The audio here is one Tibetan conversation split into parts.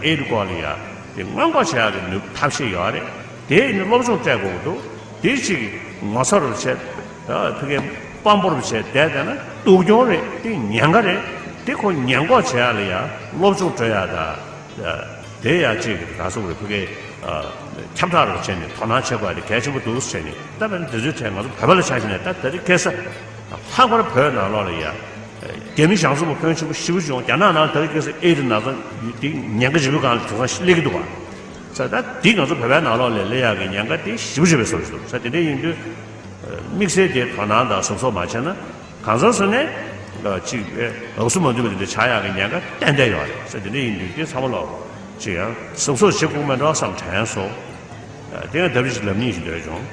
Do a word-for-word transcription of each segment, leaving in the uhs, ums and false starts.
ཨེ་ཌི་སྐོར་ལ་ཡ་དེ་སྔོན་འགོག་བྱེད་ཡག་གི་ནུས་ཐབས་ཤེས་ཡོད་རེད། དེ་ཡིན་ན་སློབ་སྦྱོང་སྤྲད་དགོས་ཀྱི་འདུག་དེ་གཅིག་ངོ་ཚ་རུ་བྱས། ད་ཕ་གིའི་དཔང་པོ་རུ་བྱས་བསྡད་བསྡད་ན་སྡུག་གྱོང་རེད། དེ་ཉེན་ཁ་རེད། དེ་ཁོ་ཉེན་འགོག་བྱེད་ཡག་ལ་ཡ་སློབ་སྦྱོང་སྤྲོད་ཡག་དང་། དེ་ཡ་གཅིག་གི་ག་ཚོད་རེད། ཕ་གིའི་ཁྱབ་བསྒྲགས་རུ་བྱས་ནས་དོ་སྣང་བྱེད་དགོས་ཡག་དེ་གལ་ཆེན་པོ་འདུག་ཟེར་ནས། ད་དཔེར་ན་དེ་ཚོའི་གྲས་ང་ཚོ་བོད་པ་ལ་ཆ་བཞག་ནས་ད་དེ་རིང་ཁ་སང་ལྷག་པར་བོད་ནང་ལོགས་ལ་ཡ། རྒྱ་མི་གཞུང་ཚབ་པ་ཕོན་ཆེན་པོ་ཞེ་པོ་ཅིག་ཡོང་། རྒྱ་ནག་ནང་ད་རེས་ཁ་སང་ཨེ་ཌི་ན་ཚ་དེ་ཉེན་ཁ་ཆེན་པོའི་སྒང་ལ་དེང་སང་སླེབས་ཀྱི་འདུག་བ། ས་ད་འདི་ང་ཚོ་བོད་པའི་ནང་ལོགས་ལ་སླེབས་ཡག་གི་ཉེན་ཁ་དེ་ཞེ་པོ་ཅིག་རེད་བཟོ་གི་འདུག་ས་དེ་འདྲ་ཡིན་དུས། དམིགས་བསལ་དེ་དོ་སྣང་དང་གཟབ་གཟབ་མ་བྱས་ན། གང་ཟག་ཟེར་ནས་ཅིག་འུ་སུ་མ་འདུས་པ་དེ་འདྲ་ཆགས་ཡག་གི་ཉེན་ཁ་ཏན་ཏན་ཡོད་རེད། ས་དེ་འདྲ་ཡིན་དུས་དེ་ཚང་མ་ལོག་ཅིག་ཡང་གཟབ་གཟབ་བྱེད་དགོས་མེད་འགྲོ་བསམ་དྲན་སོང་། དེ་ཡང་ལྡབ་གཅིག་ལབ་སྙིང་ཞིག་འདོད་བྱུང་།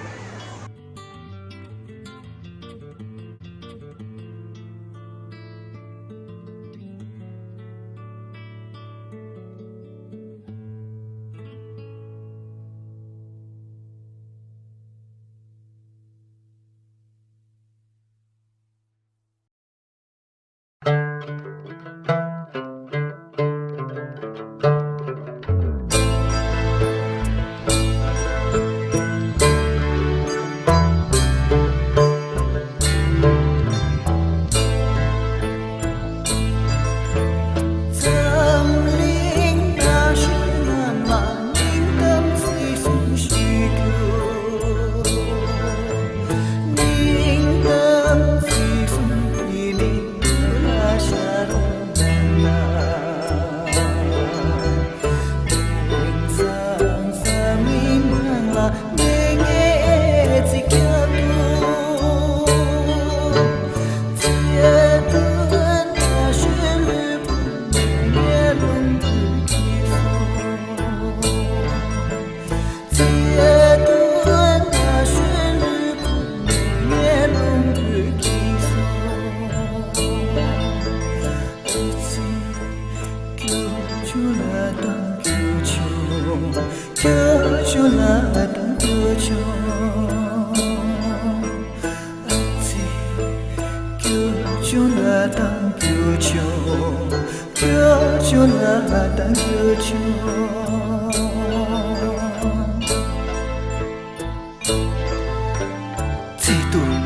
བརྩེ་གདུང་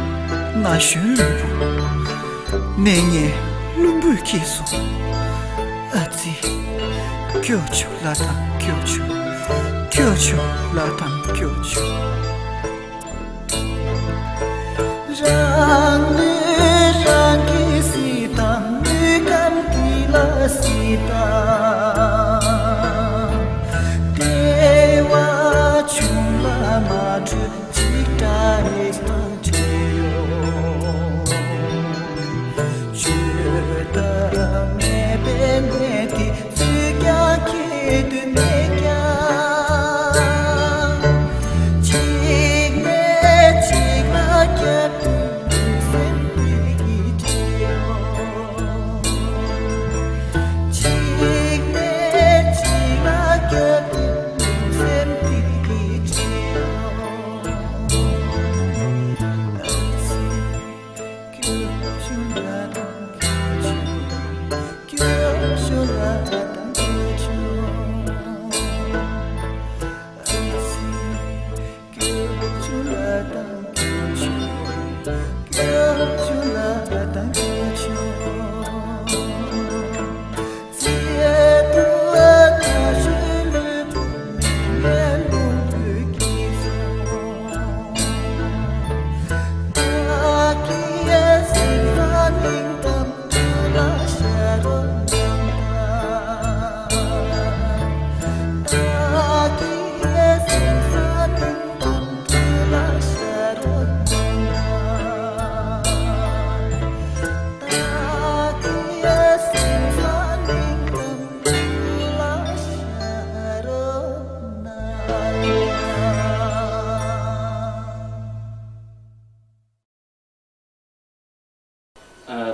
ན་གཞོན་ལུས་པོ། གནས་ངན་བླུན་པོས་ཁྱེར་སོང་། ཨ་ཙི། སྐྱོབ་བྱུང་ལ་དང་སྐྱོབ་བྱུང་། སྐྱོབ་བྱུང་ལ་དང་སྐྱོབ་བྱུང་། རང་ལུས་རང་གིས་གཟིགས་དང་། ལུས་ཁམས་འདི་ལ་གཟིགས་དང་། བདེ་བ་ཆུང་ལ་མ་འཁྲུལ་ཅིག་འདྲ་རེ་སྣང་བྱེད་ཡོད། བཅོས་ཐབས་མེད་པའི་གནས་འདི་སུས་ཀྱང་ཁྱེད་དུ་མེད་ཀྱང་། གཅིག་ནས་གཅིག་ལ་བརྒྱབ་དུས་སེམས་འདི་གིས་བྲེལ་ཡོད། གཅིག་ནས་གཅིག་ལ་བརྒྱབ་དུས་སེམས་འདི་གིས་བྲེལ་ཡོད།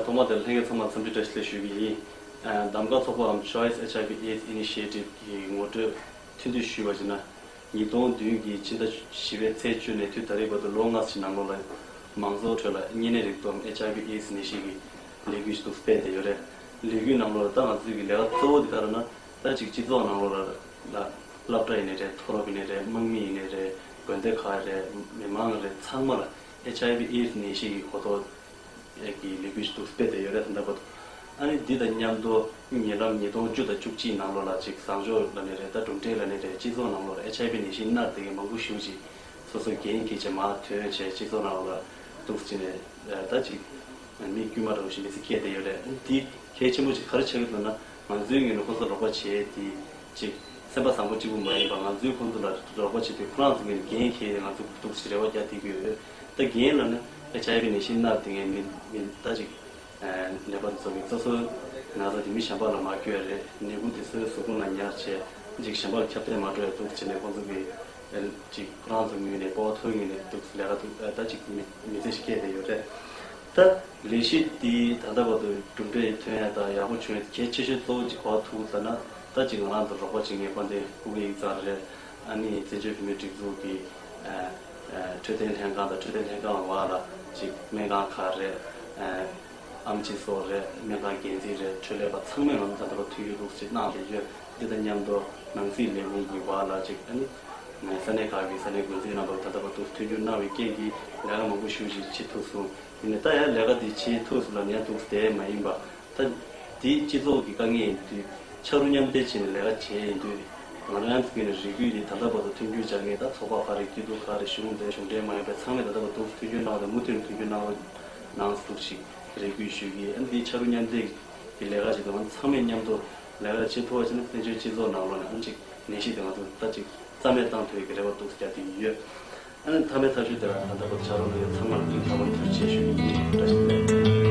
ཐོག་མ་དེར་ལྷན་རྒྱས་ཚང་མར་འཚམས་འདྲི་བཀྲ་ཤིས་བདེ་ལེགས་ཞུ་གི་ཡིན། གདམ་ག་ཚོགས་པའམ་Choice HIV AIDS Initiative གི་ངོ་སྤྲོད་ཐུང་ཐུང་ཞུས་པ་ཡིན་ན། ཉིས་སྟོང་བདུན་གྱི་ཕྱི་ཟླ་བཞི་པའི་ཚེས་བཅུ་ནས་དུས་ད་རེས་བར་དུ་ལོ་ལྔ་ཙམ་ནང་ལོགས་ལ་མང་ཚོགས་ཁྲོད་ལ་གཉན་ནད་རིགས་སྟོབས་ཨེཆ་ཨའི་ཝི་ཨེ་ཌི་སི་ནད་གཞི་གི་ལས་འགུལ་ཞིག་ཏུ་སྤེལ་བསྡད་ཡོད་རེད། ལས་འགུལ་ནང་ལོགས་ལ་ད་ང་ཚོའི་གི་ལས་ཀ་གཙོ་བོ་དེ་ག་རེ་ན། ད་ཅིག་སྤྱི་ཚོགས་ནང་ལོགས་ལ་ལ་སློབ་གྲྭ་ཡིན་ནའི་རེད། མཐོ་སློབ་ཡིན་ནའི་རེད། དམག་མི་ཡིན་ནའི་རེད། དགོན་སྡེ་ཁག་རེད། མི་མང་རེད། ཚང་མ་ལ་ཨེཆ་ཨའི་ཝི་ཨེ་ཌི་སི་ནད་གཞི་གི་གོ་རྟོགས་ཀྱི་ལས་འགུལ་ཞིག་འདུག་སྤེལ་བསྡད་ཡོད་རེད། ད་ལྟ་བར་དུ། ཨ་ནི་འདི་དང་མཉམ་དུ་ཉེ་ལམ་ཉིས་སྟོང་བཅུ་དང་བཅུ་གཅིག་ནང་ལོགས་ལ་ཅིག་བཟང་སྤྱོད་ལབ་ནའི་རེད། ད་གྲུབ་འབྲས་ལབ་ནའི་རེད། སྤྱི་ཚོགས་ནང་ལོགས་ལ་ཨེཆ་ཨའི་ཝི་ནད་གཞི་མནར་བསྡད་མཁན་མང་པོ་ཞེ་པོ་ཅིག་སོ་སོ་འགན་འཁྱེར་བྱས་མར་ཐོན་བྱས་སྤྱི་ཚོགས་ནང་ལོགས་ལ་འདུག་སེ་བྱས་ནས་ད་ཅིག་མི་དཀྱུས་མ་འདྲ་བོ་ཞིག་མི་ཚེ་སྐྱེལ་བསྡད་ཡོད་རེད། འདི་གལ་ཆེན་པོ་ཅིག་ག་རེ་ཆགས་ཀྱི་འདུག་ན། ང་ཚོའི་ངོས་ནས་ཁོ་ཚོ་རོགས་པ་བྱས་ཏེ་ཅིག་སེམས་པ་བཟང་པོ་གཅིག་པུ་མ་ཡིན་པ། ང་ཚོས་ཁོང་ཚོ་ལ་རོགས་པ་བྱེད་དུས་ཁོ་རང་ཚོ་ངོས་ནས་འགན་འཁྱེར་ཏེ་ང་ཚོ་འདུག་སེ་རེ་བ་རྒྱག་བསྡད་ཀྱི་ཡོད། ད་འགན་ལབ་ན་ཨེཆ་ཨའི་ཝི་ནད་གཞི་མནར་བསྡད་མཁན་མི་མི་ད་ཅིག་ནད་པ་ཚོ་གི་སོ་སོའི་ན་ཚ་དེ་མི་གཞན་པ་ལ་མ་འགོས་པ་རེད། ནད་འབུ་དེ་སོའི་གཟུགས་པོ་ནང་ཉར་བྱས་ཅིག་གཞན་པ་ལ་ཁྱབ་གདལ་མ་འགྲོ་ཡ་འདུག་བྱས་ནས་ཁོང་ཚོ་གི་ཅིག་ཁོ་རང་ཚོ་ངོས་ནས་སྤོབས་པ་མཐོ་ངེས་ནས་འདུག་ལས་ཀ་འདུག་ད་ཅིག་མི་མི་ཚེ་ཞིག་སྐྱེལ་བསྡད་ཡོད་རེད། ད་ལས་གཞི་འདི་ད་ལྟ་བར་དུ་གྲུབ་འབྲས་ཐོན་ཡ་དང་ཡག་པོ་བྱུང་ཡ་གལ་ཆེ་ཤོས་གཙོ་བོ་གཅིག་ག་པར་ཐུག་ཟེར་ན། ད་ཅིག་ང་རང་ཚོ་རོགས་པ་བྱེད་མཁན་དཔལ་ལྡན་སྐུ་སྒེར་ཡིག་ཚང་རེད། ཨ་ནི་བཙན་བྱོལ་བོད་མིའི་སྒྲིག་འཛུགས་ཀྱི་ཨ་ཨ་འཕྲོད་བསྟེན་ལྷན་ཁང་དང་འཕྲོད་བསྟེན་ལྷན་ཁང་བར་ལ་ཅིག་སྨན་ཁང་ཁག་རེད། ཨ་ཨེམ་ཆི་སོགས་རེད། སྨན་ཁང་འགན་འཛིན་རེད། འཕྲོད་ལས་པ་ཚང་མས་ང་ཚོ་ད་ལྟ་བར་མཐུན་འགྱུར་ལུགས་ཤིག་གནང་བསྡད་ཡོད། འདི་དང་མཉམ་དུ་ནང་སྲིད་ལས་ཁུངས་ཀྱི་བར་ལ་ཅིག་ཨ་ནི་ས་གནས་ཁག་གི་ས་གནས་འགོ་འཛིན་རྣམ་པ་ད་ལྟ་བར་དུ་མཐུན་འགྱུར་གནང་བའི་རྐྱེན་གྱིས་ལས་ཀ་མང་པོ་ཞེ་པོ་ཅིག་བྱེད་ཐུབ་སོང་། ཡིན་ནའི་ད་ཡང་ལས་ཀ་འདི་བྱེད་ཐུབ་སོང་ལབ་ནས་ཡང་འདུག་བསྡད་མ་ཡིན་པ། ད་འདི་སྤྱི་ཚོགས་ཀྱི་དཀའ་ངལ་ཡིན་དུས་ཕྱག་རོགས་མཉམ་འདེགས་བྱས་ནས་ལས་ཀ་བྱས་ཡིན་དུས། ང་རང་ཚོ་ངོས་ནས་རེ་སྐུལ་འདི་ད་ལྟ་བར་དུ་མཐུན་འགྱུར་བྱ་མཁན་ད་ཚོགས་པ་ཁག་རེད། སྐྱིད་སྡུག་ཁག་རེད། གཞུང་འབྲེལ་གཞུང་འབྲེལ་མ་ཡིན་པའི་ཚང་མས་ད་ལྟ་བར་དུ་མཐུན་འགྱུར་གནང་བ་དང་མུ་མཐུད་མཐུན་འགྱུར་གནང་རོགས་གནང་ཟེར་ཞིག་རེ་སྐུལ་ཞུ་གི་ཡིན། འདི་ཕྱག་རོགས་མཉམ་འདེགས་ཀྱི་ལས་ཀ་ཞིག་དང་ཚང་མས་མཉམ་དུ་ལས་ཀ་བྱེད་ཐུབ་པ་བྱས་ན་བཙན་བྱོལ་སྤྱི་ཚོགས་ནང་ལོགས་ནས་ཨང་ཅིག་ནད་གཞི་དེ་ང་ཚོ་ད་ཅིག་རྩ་མེད་བཏང་ཐུབ་ཀྱི་རེ་བ་འདུག་རྒྱག་གི་ཡོད། ཨ་ནི་མཐའ་མའི་ཐག་གཅོད་དེ་ལ་ད་ལྟ་བར་ཕྱག་རོགས་གནང་མཁན་ཚང་མ་ལ་སྙིང་ཐག་པ་ནས་ཐུགས་རྗེ་ཆེ་ཞུ་ཡི་ཡིན། བཀྲ་ཤིས་བདེ་ལེགས།